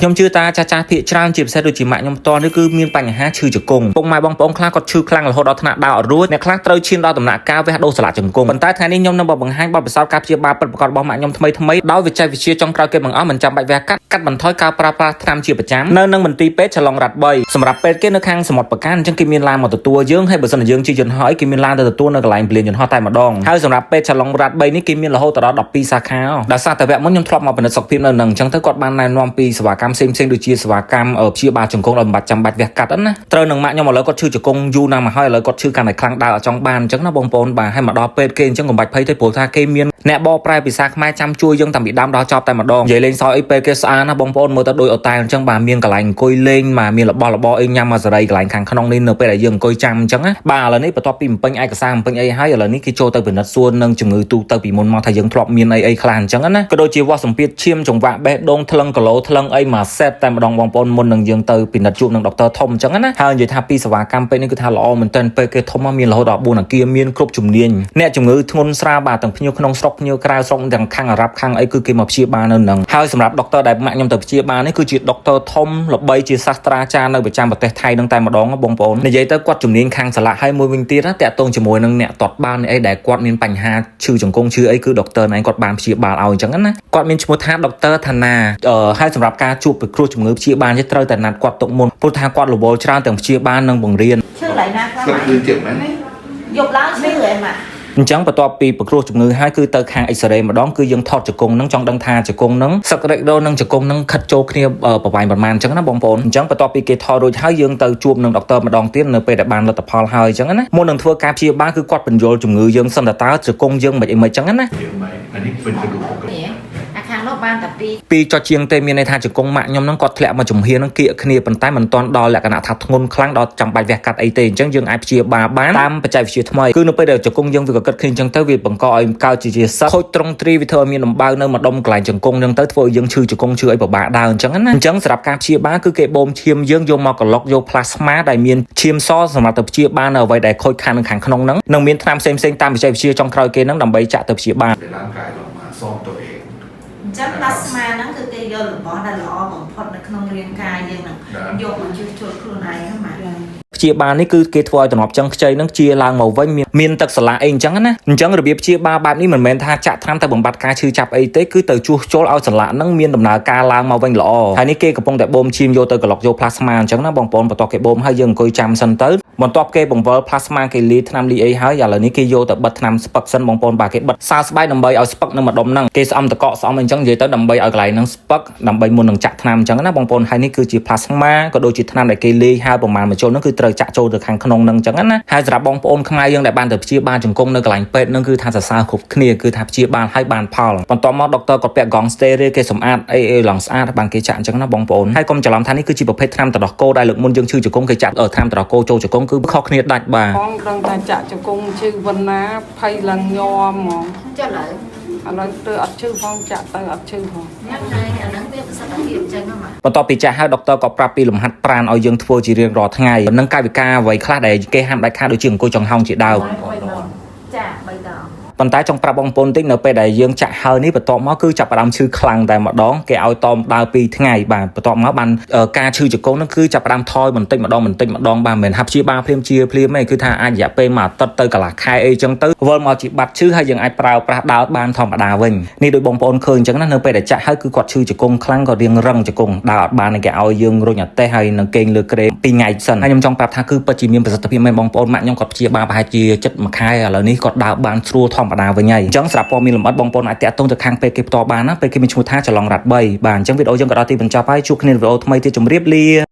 ខ្ញុំជឿតាចាស់ចាស់ភាគច្រើនជាពិសេសដូចជាម៉ាក់ខ្ញុំផ្ទាល់នេះគឺមានបញ្ហាឈឺជង្គង់ពុកម៉ែបងប្អូនខ្លះគាត់ឈឺខ្លាំងរហូតដល់ថ្នាក់ដើរអត់រួចអ្នកខ្លះត្រូវឈានដល់ដំណាក់កាលវះដូរសន្លាក់ជង្គង់ប៉ុន្តែថ្ងៃនេះខ្ញុំនឹងមកបង្ហាញបទពិសោធន៍ការព្យាបាលពិតប្រាកដរបស់ម៉ាក់ខ្ញុំថ្មីថ្មីដោយវិច្ឆ័យវិទ្យាចុងក្រោយគេបង្អស់មិនចាំបាច់វះកាត់កាត់បន្ថយការប្រើប្រាស់ថ្នាំជាប្រចាំនៅនឹងមន្ទីរពេទ្យឆ្លងរ៉ាត់3សម្រាប់ពេទ្យគេនៅខាងសមុទ្រប្រការអញ្ចឹងគេមានឡានមកទទួលយើងហើយបើសិនជាយើងជិះយន្តហោះអីគេមានឡានទៅទទួលនៅកន្លែងពលានយន្តហោះតែម្ដងហើយសម្រាប់ពេទ្យឆ្លងរ៉ាត់3នេះគេមានរហូតដល់12សាខាដោយសារតែវគ្គមុនខ្ញុំធ្លាប់មកពិនិត្យសុខភាពនៅនឹងអញ្ចឹងទៅគាត់បានណែនាំពីសេវាកម្មផ្សេងៗដូចជាសេវាកម្មព្យាបាលជង្គង់ដោយមិនបាច់ចាំបាច់វះកាត់ណាត្រូវនឹងម៉ាក់ខ្ញុំឥឡូវគាត់ឈឺជង្គង់យូរណាស់មកហើយឥឡូវគាត់ឈឺកាន់តែខ្លាំងដើរអត់ចង់បានអញ្ចឹងណាបងប្អូនបាទហើយមកដល់ពេទ្យគេអញ្ចឹងកុំបាច់ភ័យទេព្រោះថាគេមានអ្នកបកប្រែភាសាខ្មែរចាំជួយយើងតាំងពីដើមដល់ចប់តែម្ដងនិយាយលេងសើចអីពេទ្យគេស្អាតណាបងប្អូនមើលទៅដូចអូតែលអញ្ចឹងបាទមានកន្លែងអង្គុយលេងបាទមានរបស់របរអីញ៉ាំមកសេរីកន្លែងខាងក្នុងនេះនៅពេលដែលយើងអង្គុយចាំអញ្ចឹងណាបាទឥឡូវនេះបន្ទាប់ពីបំពេញឯកសារបំពេញអីហើយឥឡូវនេះគេចូលទៅពិនិត្យសួរនឹងជំងឺទូទៅពីមុនមកថាយើងធ្លាប់មានអីអីខ្លះអញ្ចឹងណាក៏ដូចជាវាស់សម្ពាធឈាមចង្វាក់បេះដូងថ្លឹងគីឡូថ្លឹងអីមួយសេតតែម្ដងបងប្អូនមុននឹងយើងទៅពិនិត្យជួបនឹងដុកទ័រធំអញ្ចឹងណាហើយនិយាយថាពីសេវាកម្មពេទ្យនេះគឺថាល្អមែនទែនពេទ្យគេធំមកមានរហូតដល់4អាគារមានគ្រប់ជំនាញអ្នកជំងឺធ្ងន់ស្រាលបាទទាំងភ្ញៀវក្នុងស្រុកភ្ញៀវក្រៅស្រុកទាំងខាងអារ៉ាប់ខាងអីគឺគេមកព្យាបាលនៅនឹងហើយសម្រាប់ដុកទ័រដែលម៉ាក់ខ្ញុំទៅព្យាបាលនេះគឺជាដុកទ័រធំល្បីជាសាស្ត្រាចារ្យនៅប្រចាំប្រទេសថៃនឹងតែម្ដងបងប្អូននិយាយទៅគាត់ជំនាញខាងសាឡាក់ហើយមួយវិញទៀតណាតាក់ទងជាមួយនឹងអ្នកតតបានអីដែលគាត់មានបញ្ហាឈឺជង្គង់ឈឺអីគឺដុកទ័រឯងគាត់បានព្យាបាលឲ្យអញ្ចឹងណាគាត់មានឈ្មោះថាដុកទ័រឋានាអឺហើយសម្រាប់ការជួបពិគ្រោះជំងឺព្យាបាលនេះត្រូវតែណាត់គាត់ទុកមុនព្រោះថាគាត់រវល់ច្រើនទាំងព្យាបាលនិងបង្រៀន ឈឺកន្លែងណាខ្លះ ស្លឹកគឺទៀតមែន យប់ឡើងឈឺហ៎ម៉ាក់ អញ្ចឹងបន្ទាប់ពីប្រគ្រោះជំងឺហើយគឺទៅខាង X-ray ម្ដងគឺយើងថតជង្គង់ហ្នឹងចង់ដឹងថាជង្គង់ហ្នឹងសឹករេចរនិងជង្គង់ហ្នឹងខិតចូលគ្នាប្រវែងប្រមាណអញ្ចឹងណាបងប្អូនអញ្ចឹងបន្ទាប់ពីគេថតរួចហើយយើងទៅជួបនឹងដុកទ័រម្ដងទៀតនៅពេលដែលបានលទ្ធផលហើយអញ្ចឹងណាមុននឹងធ្វើការព្យាបាលគឺគាត់បញ្យល់ជំងឺយើងសិនតើតើជង្គង់យើងមិនអីមិនអញ្ចឹងណា เยอะไหมอันนี้เป็นกระดูกปกติ នេះអាខាងនោះបានតែពីរ ពីរចុចជាងទេមានន័យថាជង្គង់ម៉ាក់ខ្ញុំហ្នឹងគាត់ធ្លាក់មកចំហៀងហ្នឹងគៀកគ្នាប៉ុន្តែមិនទាន់ដល់លក្ខណៈថាធ្ងន់ខ្លាំងដល់ចាំបាច់វះកាត់អីទេអញ្ចឹងយើងអាចព្យាបាលបានតាមបច្ចេកវិទ្យាថ្មីគឺនៅពេលដែលជង្គង់យើងវាក៏គិតគ្នាអញ្ចឹងទៅវាបង្កឲ្យកើតជាជាសឹកខូចត្រង់ទ្រីវាធ្វើឲ្យមានដំបៅនៅម្ដុំកន្លែងជង្គង់ហ្នឹងទៅធ្វើឲ្យយើងឈឺជង្គង់ឈឺអីពិបាកដើរអញ្ចឹងណាអញ្ចឹងសម្រាប់ការព្យាបាលគឺគេបូមឈាមយើងយកមកក្លុកយកផ្លាស្មាដែលមានឈាមសសម្រាប់ទៅព្យាបាលនៅអ្វីដែលខូចខាតនៅខាងក្នុងហ្នឹងនិងមានថ្នាំផ្សេងៗតាមបច្ចេកវិទ្យាចុងក្រោយគេហ្នឹងដើម្បីចាក់ទៅព្យាបាល ในร่างกายเรามาซ่อมตัวเอง អញ្ចឹងផ្លាស្មាហ្នឹងគឺគេយករបស់ដែលល្អបំផុតនៅក្នុងរាងកាយយើងហ្នឹងយកមកជួសជុលខ្លួនឯងហ្នឹងម៉ាក់ ព្យាបាលនេះគឺគេធ្វើឲ្យតំណប់ចឹងខ្ចីនឹងជាឡើងមកវិញមានមានទឹកសាឡាអីអញ្ចឹងណាអញ្ចឹងរបៀបព្យាបាលបែបនេះមិនមែនថាចាក់ថ្នាំទៅបំបត្តិការឈឺចាប់អីទេគឺទៅជួសជុលឲ្យសន្លាក់នឹងមានដំណើរការឡើងមកវិញល្អហើយនេះគេកំពុងតែបូមឈាមយកទៅក្លុកយកផ្លាស្មាអញ្ចឹងណាបងប្អូនបន្ទាប់គេបូមហើយយើងអង្គុយចាំសិនទៅបន្ទាប់គេបង្វិលផ្លាស្មាគេលាយថ្នាំលីអីហើយឥឡូវនេះគេយកទៅបិទថ្នាំស្ពឹកសិនបងប្អូនបាទគេបិទសាស្បែកដើម្បីឲ្យស្ពឹកនៅម្ដុំហ្នឹងគេស្អំតកកស្អំអីអញ្ចឹងនិយាយទៅដើម្បីឲ្យកន្លែងហ្នឹងស្ពឹកដើម្បីមុននឹងចាក់ថ្នាំអញ្ចឹងណាបងប្អូនហើយនេះគឺជាផ្លាស្មាក៏ដូចជាថ្នាំដែលគេលាយហើយប្រមាណមួយជុលហ្នឹងគឺត្រូវចាក់ចូលទៅខាងក្នុងហ្នឹងអញ្ចឹងណាហើយសម្រាប់បងប្អូនខ្មែរយើងដែលបានទៅព្យាបាលជង្គង់នៅកន្លែងពេទ្យហ្នឹងគឺថាសរសើរគ្រប់គ្នាគឺថាព្យាបាលហើយបានផលបន្ទាប់មកដុកទ័រគាត់ពាក់កង់ស្តេរីគេសម្អាតអីអីឡើងស្អាតបានគេចាក់អញ្ចឹងណាបងប្អូនហើយកុំច្រឡំថានេះគឺជាប្រភេទថ្នាំតដោះគោដែលលើកមុនយើងឈឺជង្គង់គេចាក់ថ្នាំតដោះគោចូលជង្គង់គឺខុសគ្នាដាច់បាទ ផងដឹងថាចាក់ជង្គង់ឈឺប៉ុណ្ណាភ័យឡើងញោមហ្មង ចុះឡើយ ឥឡូវទៅអត់ឈឺផងចាក់ទៅអត់ឈឺផង ហ្នឹងហើយអាហ្នឹងវាប្រសិទ្ធភាពអញ្ចឹងហ្នឹងម៉ាក់ បន្ទាប់ពីចាក់ហើយដុកទ័រក៏ប្រាប់ពីលំហាត់ប្រាណឲ្យយើងធ្វើជារៀងរាល់ថ្ងៃនិងកាយវិការអ្វីខ្លះដែលគេហាមដាច់ខាតដូចជាអង្គុយចង្ហោងជាដើម ก่อนนอน ចា3ដង ប៉ុន្តែចង់ប្រាប់បងប្អូនតិចនៅពេលដែលយើងចាក់ហើយនេះបន្ទាប់មកគឺចាប់ផ្ដើមឈឺខ្លាំងតែម្ដងគេឲ្យតមដើរ2ថ្ងៃបាទបន្ទាប់មកបានការឈឺជង្គង់ហ្នឹងគឺចាប់ផ្ដើមថយបន្តិចម្ដងបន្តិចម្ដងបាទមិនមែនថាព្យាបាលភ្លាមជាភ្លាមទេគឺថាអាចរយៈពេលមួយអាទិត្យទៅកន្លះខែអីចឹងទៅវិលមកជាបាត់ឈឺហើយយើងអាចប្រើប្រាស់ដើរបានធម្មតាវិញនេះដូចបងប្អូនឃើញអញ្ចឹងណានៅពេលដែលចាក់ហើយគឺគាត់ឈឺជង្គង់ខ្លាំងក៏រៀងរឹងជង្គង់ដើរអត់បានទេគេឲ្យយើងរុញអាតេះហើយនឹងគេងលើគ្រែ2ថ្ងៃសិនហើយខ្ញុំចង់ប្រាប់ថាគឺពិតជាមានប្រសិទ្ធភាពមែនបងប្អូនម៉ាក់ខ្ញុំគាត់ព្យាបាលប្រហែលជាចិត្តមួយខែឥឡូវនេះគាត់ដើរបានស្រួលធម្មតាវិញហើយអញ្ចឹងសម្រាប់ព័ត៌មានលម្អិតបងប្អូនអាចតាក់ទងទៅខាងពេទ្យគេផ្ទាល់បានណាពេទ្យគេមានឈ្មោះថាចលងរ៉ាត់3បាទអញ្ចឹងវីដេអូយើងក៏ដល់ទីបញ្ចប់ហើយជួបគ្នានៅវីដេអូថ្មីទៀតជម្រាបលា។